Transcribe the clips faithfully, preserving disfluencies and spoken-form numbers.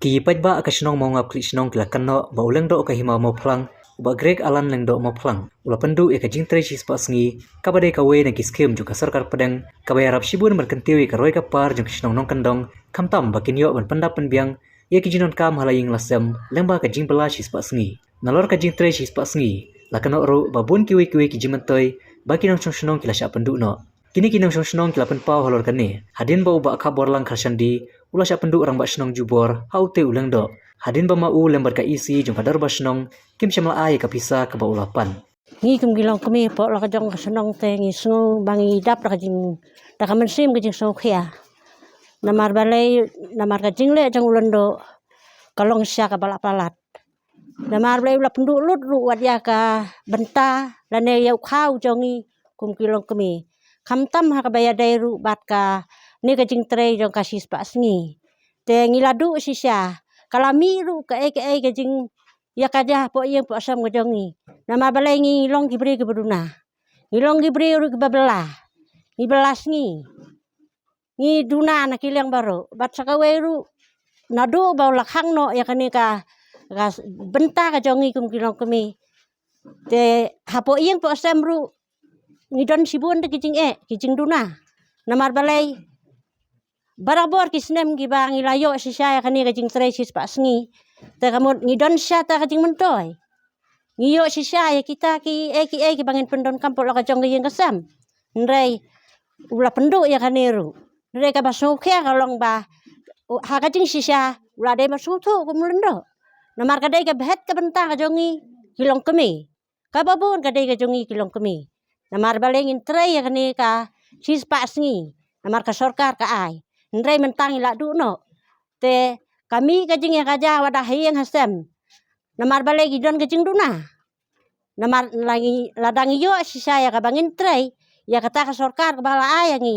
Ki paidbah ka shnong Mawngap Khlieh Shnong ki la kynnoh ba u Lyngdoh ka Hima Mawphlang, u Bah Greg Alan Lyngdoh Mawphlang, u la pynduh ïa ka jingtrei shispah sngi, kaba dei kawei na ki skim jong ka sorkar pdeng, kaba ïarap shibun ban kyntiew ïa ka roi ka par jong ki shnong nongkyndong, khamtam ba kin ïoh ban pyndap pynbiang ïa ki jingdonkam ha la ïing la sem lyngba ka jingbylla shispah sngi. Nalor ka jingtrei shispah sngi, la kynnoh ruh ba bun kiwei kiwei ki jingmyntoi ba ki nongshong shnong ki la shah pynduh noh. Kine ki nongshong shnong ki la pynpaw halor kane hadien ba u Bah Khaborlang Kharshandi u la shah pynduh Rangbah Shnong Jubor ha utei u Lyngdoh, hadien ba ma u lem bad ka E C jong ka Dorbar Shnong kim shym la ai ïa ka pisa kaba u la pan. Ngi kum ki longkmie hapoh la ka jong ka shnong te ngi sngew ba ngi dap da ka jing, da ka mynsiem ka jingsngewkhia. Namar balei, namar ka jingleh jong u Lyngdoh ka long shisha kaba la palat. Namar balei u la pynduh lut ruh wat ïa ka bynta lane ïa u khaw jong ngi kum ki longkmie, khamtam ha kaba ïadei ruh bad kane ka jingtrei jong ka shispah sngi. Te ngi la duh shisha, ka la mih ruh kaei kaei ka jing ïa ka jia hapoh ïing hapoh sem ka jong ngi. Namar balei ngi long ki briew kiba duna. Ngi long ki briew ruh kiba bylla. Ngi bylla sngi. Ngi duna na ki liang baroh. Bad sa kawei ruh, naduh ba u la khang noh ïa kane ka, ka bynta ka jong ngi kum ki longkmie. Te hapoh ïing hapoh sem ruh ngi don shibun te ki jingeh, ki jingduna. Namar balei, barabor ki snem kiba ngi la ïoh shisha ïa kane ka jingtrei shispah sngi, te ka mut ngi don shisha ta ka jingmyntoi. Ngi ïoh shisha ïa kita kiei kiei kiba ngin pyndonkam hapoh la ka jong ka ïing ka sem. Hynrei u la pynduh ïa kane ruh. Hynrei kaba sngewkhia ka long ba, u, ha ka jingshisha u la dei ban sngewthuh kum u Lyngdoh. Namar ka dei ka bhet ka bynta ka jong ngi ki longkmie. Kaba bun ka dei ka jong ngi ki longkmie. Namar balei ngin trei ïa kane ka shispah sngi. Namar ka sorkar ka ai. Hynrei mynta ngi la duh noh. Te ka mih ka jingïakajia wat ha ïing ha sem. Namar balei ngi don ka jingduna. Namar la ngi, lada ngi ïoh shisha ïa kaba ngin trei ïa kata ka sorkar kaba la ai ïa ngi,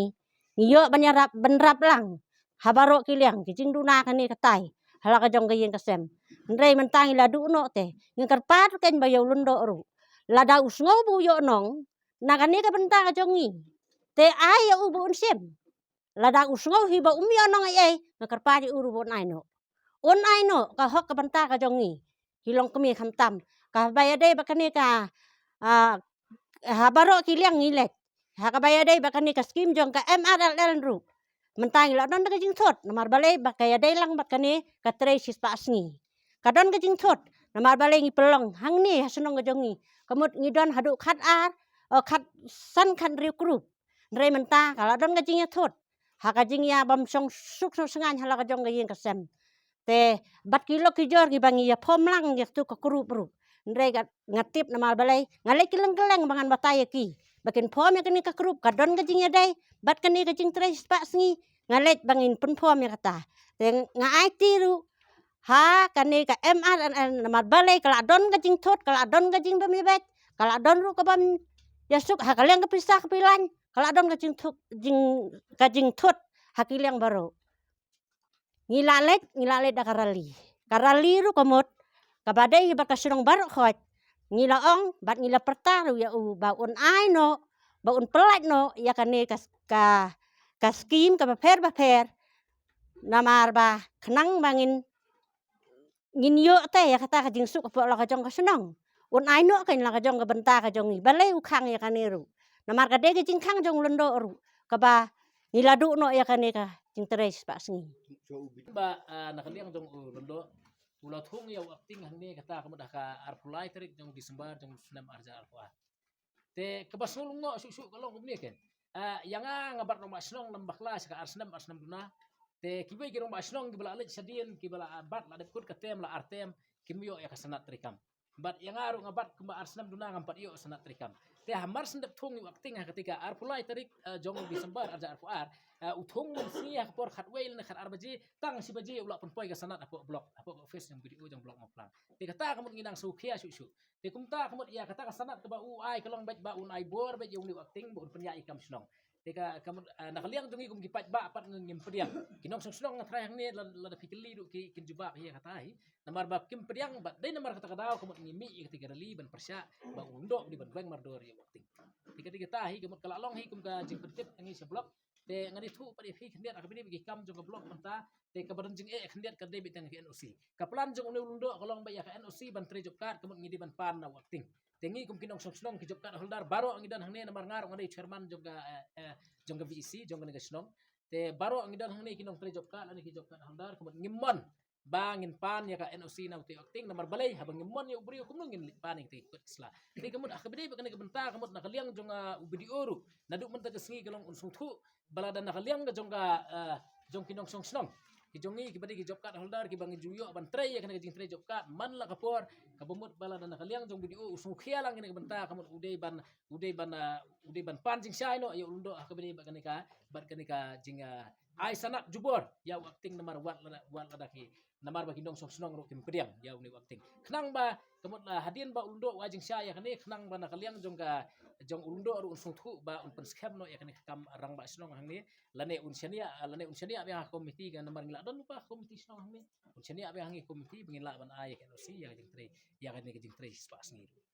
ngi ïoh ban ïarap, ban rap lang ha baroh ki liang, ki jingduna kane katai ha la ka jong ka ïing ka sem. Hynrei mynta ngi la duh noh te, ngi kyrpad ruh kein ba ïa u Lyngdoh ruh, lada u sngew ba u ïoh nong na kane ka bynta ka jong ngi, te ai ïa u ba un shim. Lada u sngew hi ba um ïoh nong ei ei, nga kyrpad ïa u ruh ba un ai noh. Un ai noh ka hok ka bynta ka jong ngi ki longkmie, khamtam ha kaba ïadei bad kane ka, ah, ha baroh ki liang ngi leit. Ha kaba ïadei bad kane ka skim jong ka M R L L ruh, mynta ngi la don da ka jingthut. Namar balei? Ba ka ïadei lang bad kane ka trei shispah sngi. Ka don ka jingthut namar balei ngi pynlong hangne ha shnong ka jong ngi, ka mut ngi don haduh khatar, oh, khatsan khathynriew group. Hynrei mynta ka la don ka jingïathut ha ka jingïabym shong suk shong shngaiñ ha la ka jong ka ïing ka sem. Te bad ki lok ki jor kiba ngi ïa form lang ïa katu ka group ruh. Hynrei ka, nga tip namar balei, nga leit kylleng kylleng ba ngan batai ïa ki ba kin form ïa kane ka group, ka don ka jingïadei bad kane ka jingtrei shispah sngi. Nga leit ba ngin pynform ïa kata. Te nga aiti ruh ha kane ka M R L L namar balei, ka la don ka jingthut, ka la don ka jingbym ïabeit, ka la don ruh kabym ïasuk ha ka liang ka pisa ka pilaiñ, ka la don ka jingthut, jing, ka jingthut ha ki liang baroh. Ngi la leit, ngi la leit da ka rally. Ka rally ruh ka mut kaba dei bad ka shnong baroh khoit. Ngi la ong bad ngi la pyrta ruh ïa u ba un ai noh, ba un pyllait noh ïa kane ka, ka, ka skim kaba pher bapher. Namar ba khnang ba ngin, ngin ïoh te ïa kata ka jingsuk hapoh la ka jong ka shnong. Un ai noh kein la ka jong ka bynta ka jong ngi. Balei u khang ïa kane ruh? Namar ka dei ka jingkhang jong u Lyngdoh ruh kaba ngi la duh noh ïa kane ka jingtrei shispah sngi. Ba, ah, na ka liang jong u Lyngdoh, u la thung ïa u acting hangne kata ka mut ha ka arphew lai tarik jong December jong u snem ar hajar arphew ar. Te kaba sngewlyngngoh shuh shuh ka long kumne kein. Ah, ïa nga, nga bat rangbah shnong nam bakla sha ka ar snem, ar snem duna. Te kiwei ki rangbah shnong kiba la leit shadien, kiba la bat, la dep kut ka term, la ar term, kim ïoh ïa ka sanad treikam. Bad ïa nga ruh nga bat kumba ar snem duna ngam pat ïoh sanad treikam. Te hamar shen dep thung ïa u acting ha katei ka arphew lai tarik, eh, jong December ar hajar arphew ar, eh, u thung mynsngi ha ka por khatwei lane khatar baje, tang shi baje u la pynpoi ka sanad hapoh block, hapoh office jong B D O jong block Mawphlang. Te kata ka mut ngi nang sngewkhia shuh shuh. Te kumta ka mut ïa kata ka sanad kaba u ai ka long beit ba un ai bor beit ïa une u acting ba un pynïaid ïa ka kam shnong. Te ka, ka mut, ah, na ka liang jong ngi kum ki paidbah pat ngim pdiang. Ki nongshong shnong nga tharai hangne la, lada phi kylli ruh ki, kin jubab ïa kata hi. Namar ba kim pdiang bad dei namar kata ka daw ka mut ngi mih ïa katei ka rally ban pyrshah ba u Lyngdoh u dei ban weng mardor ïa u acting. Te katei kata hi ka mut ka la long hi kum ka jingpyntip ngi sha block. Te nga dei thuh pat ïa phi khyndiat ha kaba dei ba ki kam jong ka block mynta, te kaba don jingeh khyndiat ka dei beit tang ka N O C. Ka plan jong une u Lyngdoh ka long ba ïa ka N O C ban trei job card ka mut ngi dei ban pan na u acting. Te ngi kum ki nongshong shnong ki job card holder baroh ngi don hangne namar nga ruh nga dei chairman jong ka, eh, eh, jong ka V E C jong kane ka shnong. Te baroh ngi don hangne ki nongtrei job card lane ki job card holder ka mut ngim mon ba ngin pan ïa ka N O C na utei u acting namar balei haba ngim mon ïa u briew kumno ngin pan ïa ka tei ka sla. Te ka mut ha kaba dei ba kane ka bynta ka mut na ka liang jong, ah, u B D O ruh naduh mynta ka sngi ka long un sngewthuh ba lada na ka liang ka jong ka, ah, jong ki nongshong shnong ki jong ngi kiba dei ki job card holder kiba ngi ju ïoh ban trei ïa kane ka jingtrei job card man la ka por kaba mut ba lada na ka liang jong B D O u sngewkhia lang kane ka bynta ka mut u dei ban, u dei ban, ah, u dei ban pan jingshai noh ïa u Lyngdoh ha kaba dei ba kane ka, bad kane ka jing, ah, ai sanad jubor ïa u acting namar wat lada, wat lada ki namar ba ki nongshong shnong ruh kim pdiang ïa une u acting. Khnang ba ka mut la hadien ba u Lyngdoh u ai jingshai ïa kane khnang ba na ka liang jong ka jong u Lyngdoh ruh un sngewthuh ba un pynskhem noh ïa kane ka kam rangbah shnong hangne lane un shaniah, lane un shaniah biang ha ka komiti ka namar ngi la don lypa ha ka komiti shnong hangne. Un shaniah biang ha ngi komiti ba ngin lah ban ai ïa ka N O C ïa ka jingtrei, ïa kane ka jingtrei spah sngi ruh.